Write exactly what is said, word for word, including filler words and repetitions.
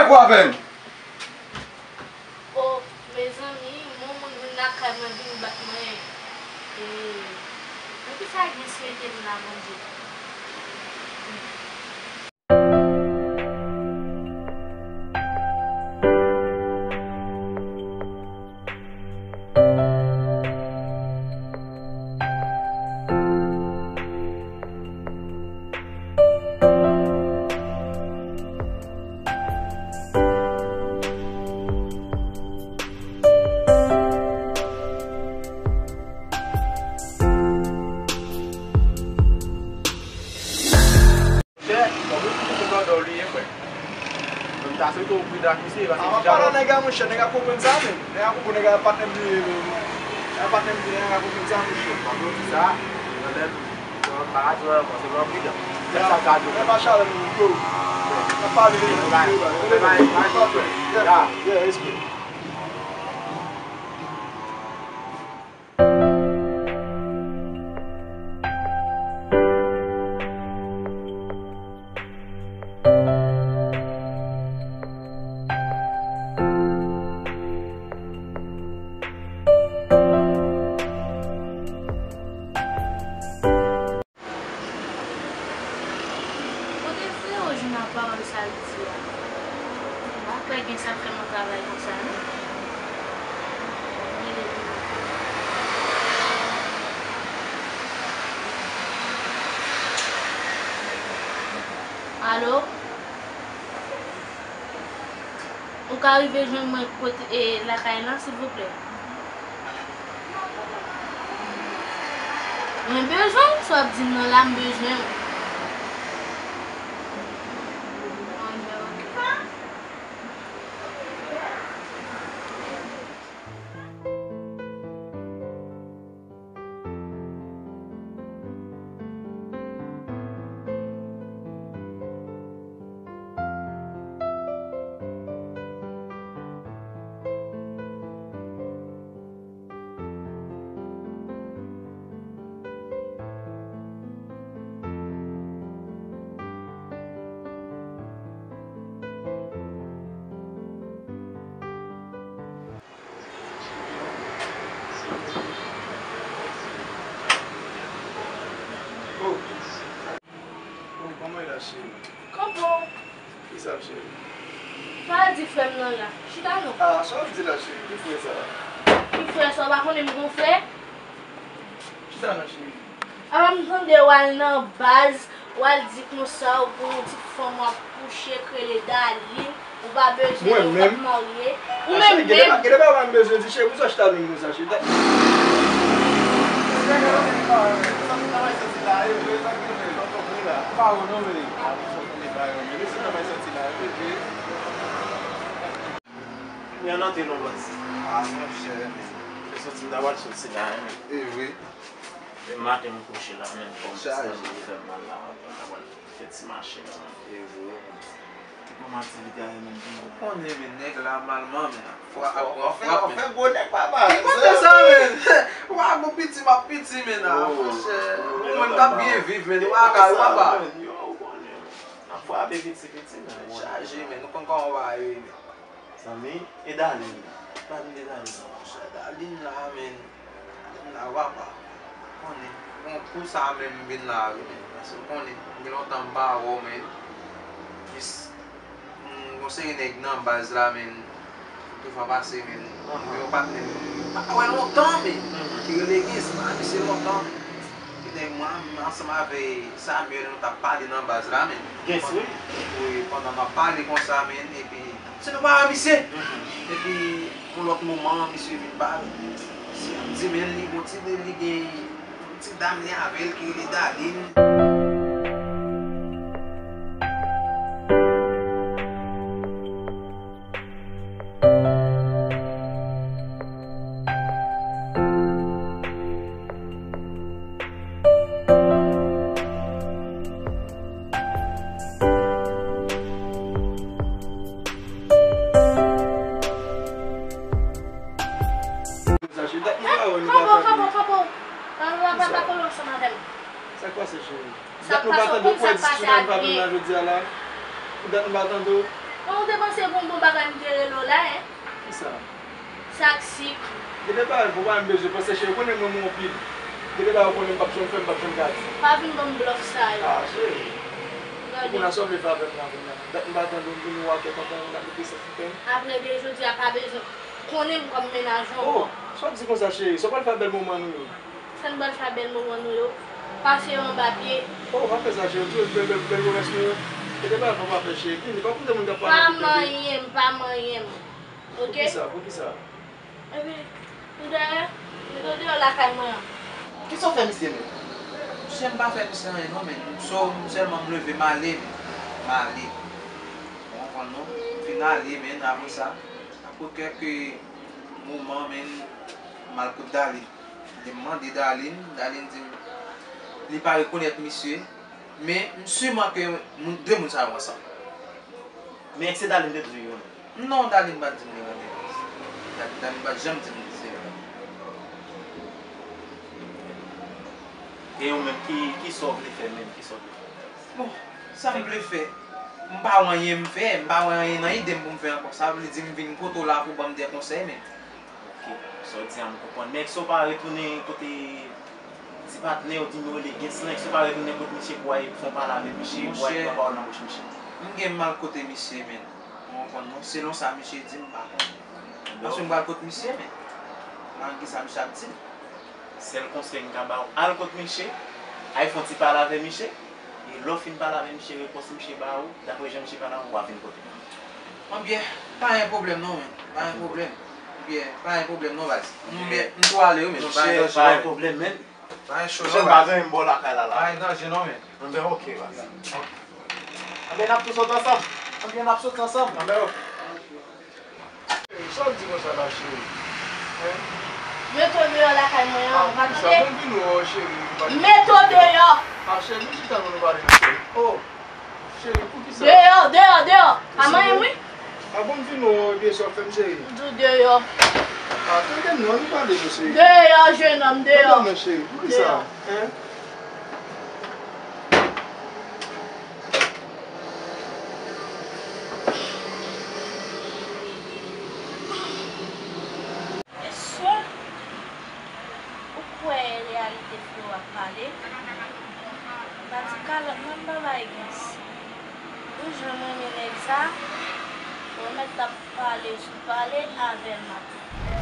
Ou avè m. O, mezanmi, yon moun vin lakay mwen vin bat mwen. E, poukisa gen swete m la, Bondye? Monchè, kòm ou konnen se blòdò li ye, frè. Mwen, m ta swete w pridan ak misye, paske... A, m ap pale a nèg la, monchè, nèg la konprann sa, men. Nèg la konprann, nèg la patnè m li ye, men. Nèg la patnè m li ye, nèg la konprann sa, monchè. Kòm nou di sa, nan lè, nan bagay sa, fòseman pridan. Fè sa w ka di. Nèg pa chalè nou, bro. N ap pale, bye, bye, bye, bye, bye. Yeah, yeah, respect. Kote frè w jwenn ak pawòl sa l di a? M pa kwè gen sa k fè m ap travay konsa, non. Alo? Ou ka rive jwenn mwen kote, e, lakay lan, silvouplè? Mwen bezwen w, sa w ap di m nan la, m bezwen w. Mwen, oke. Oh. Oh, kòman w ye la, cheri? Kòman w? Kisa, cheri? Sa w di frè m nan la? Chita non. Ah, sa w ap di la, cheri? Ki frè sa? Ki frè sa? Ou pa konnen m gon frè? Chita non, cheri. Apa m tande w al nan baz, w al di konsa ou gon yon ti fanm w ap kouche k rele Darline, ou pa bezwen l, ou p ap marye. Ou menm menm. Gade pa, gade pa m bezwen di, cheri, poukisa w chita menm konsa, cheri? Kounye a n antre nan baz. Ah, monchè, men. Se soti m ta pral soti la, men. E vre. Depi maten m kouche la, men, kòm ti nan fè m mal la, m ta pral fè ti mache la, men. E vre. Kòman aktivite a ye menm, Pingo? Ou konnen, men, nèg la malman, men. Fwa, fwa, fwa, men. Fè gwo nèg, papa. Ou konnen sa, men. Wa, bon piti, m ap piti, men, a, monchè. Ou menm k ap byen viv, men. Ou pa ka, ou pa. Yo, ou konnen. N ap frape piti, piti, men. Chaje, men. Nou konn kòman w va ye, men. Zanmi, e Darline? Pa di m de Darline non. Monchè, Darline la, men. Darline la, papa. Konnen, bon, pou sa menm m vin la, wi, men. Paske w konnen, gen lontan m pa wè w, men. Jis, m, gon seri nèg nan baz la, men. Toujou pase, men. Mwen gen yon patnè m pa wè lontan, men. Ki rele Gens, m pa misye lontan, men. Ki nèg mwen, m ansanm avè Samuel, nou t ap pale nan baz la, men. Gens, wi. Wi, pandan n ap pale konsa, men, epi se nou pa wè misye. Epi, yon lòt moman, misye vin ba, misye ap di, men, li gon ti, li gen yon ti dam li avè l ki rele Darline. Kanpe, kanpe, kanpe. Pa, pa, pa, pa kole ansanm avè m. Sa k pase, cheri? Dat nou pa tande w, ou wè diskisyon sa n ap avè m la jodi a la? Ou dat nou pa tande w? Bon, ou te panse gon bon bagay m te rele w la, en? Kisa? Sak sik. Gen de bagay, bon, pa menm bezwen panse, cheri, konnen mwen, mwen anpil. Gen de bagay ou konnen m p ap janm fè, m p ap janm ka di. Pa vin ban m blòf sa yo. Ah, cheri. Gade. Kounye a sa w vle fè avè m la, kounye a? Dat m pa tande w vin ou a kèk anpè, ou n ap mete sèt sou kè m. Apre de jodi a, pa bezwen konnen m kòm mennaj ou ankò. Oh, sa w di konsa, cheri? Sa w pral fè a bèl moman nou yo? Sa n pral fè a bèl moman nou yo? Pase yo anba pye. Oh, pa fè sa, cheri. Ou tou, bèl, bèl, bèl komès nou yo. Gen de bagay fò pa fè, cheri. Vini, pa koute moun k ap pale. Pa manyen m, pa manyen m. Oke? Poukisa? Poukisa? Epi, ou dèyè, mete w deyò lakay mwen an. Kisa w fè misye menm? Misye, m pa fè misye anyen non, men. M so, m sèlman m leve, m ale, men. M ale. Ou konprann non? M fin ale, men, apre sa, apre kèk moman, men, m al kot Darline. M mande Darline, Darline di m li pa rekonèt misye, men m siman ke moun, de moun sa yo ansanm. Men èske Darline te di w yo menm? Non, Darline pa t di m li renmen. Darline, Darline pa t janm di m li se yo. E ou menm, ki, ki sa w vle fè menm? Ki sa w vle fè? Bon, sa m vle fè? M pa wè anyen m fè, m pa wè anyen nan ide m pou m fè ankò. Sa vle di m vin kote w la pou w ban m de konsèy menm. Ok. Sa w di a, m konprann. Men èske w pa retounen kote ti patnè w, di m yo rele Gensley, èske w pa retounen kote misye pou w al fè yon pale avèk misye, pou w al pran pawòl nan bouch misye? Monchè, m gen m al kote misye, men. Ou konprann non? Selon sa misye di, m pa konnen. Paske m pral kot misye, men. M ap gade sa misye ap di m. Sèl konsèy m ka ba w, al kot misye, al fè yon ti pale avè misye, e lè w fin pale avè misye, repons misye ba ou, daprè jan misye pale avè w, w a vin kote m. Anbyen, pa gen pwoblèm non, men. Pa gen pwoblèm. Anbyen, pa gen pwoblèm non, baz. Anbyen, m tou ale wi, men. Pa gen danje non, men. Pa gen cho non, baz. Monchè, pa gen yon bò lakay la, la. Pa gen danje non, men. Anbyen, ok, baz. Ok. Anbyen, n ap tou sot ansanm. Anbyen, n ap sot ansanm. Anbyen, ok. Sa w di konsa la, cheri? Hein? Mete w deyò lakay mwen an, ou pa tande? Bon, vin wè w, cheri, m pa... Mete w deyò! Ah, cheri, vin chita, nou pale, cheri. Oh, cheri, poukisa? Deyò, deyò, deyò! Pa manyen m wi! Ah bon, vin wè w, ebyen, sa w fè m, cheri? M di w deyò. Ah, tande m non, nou pale, non, cheri. Deyò, jenòm, deyò! Tande m non, cheri, poukisa? Hein? Èske ou kwè reyalite Flo ap pale? Radikal, mwen m pa bay gans. Pou jan m renmen nèg sa, ou mèt t ap pale sou pale avè l maten.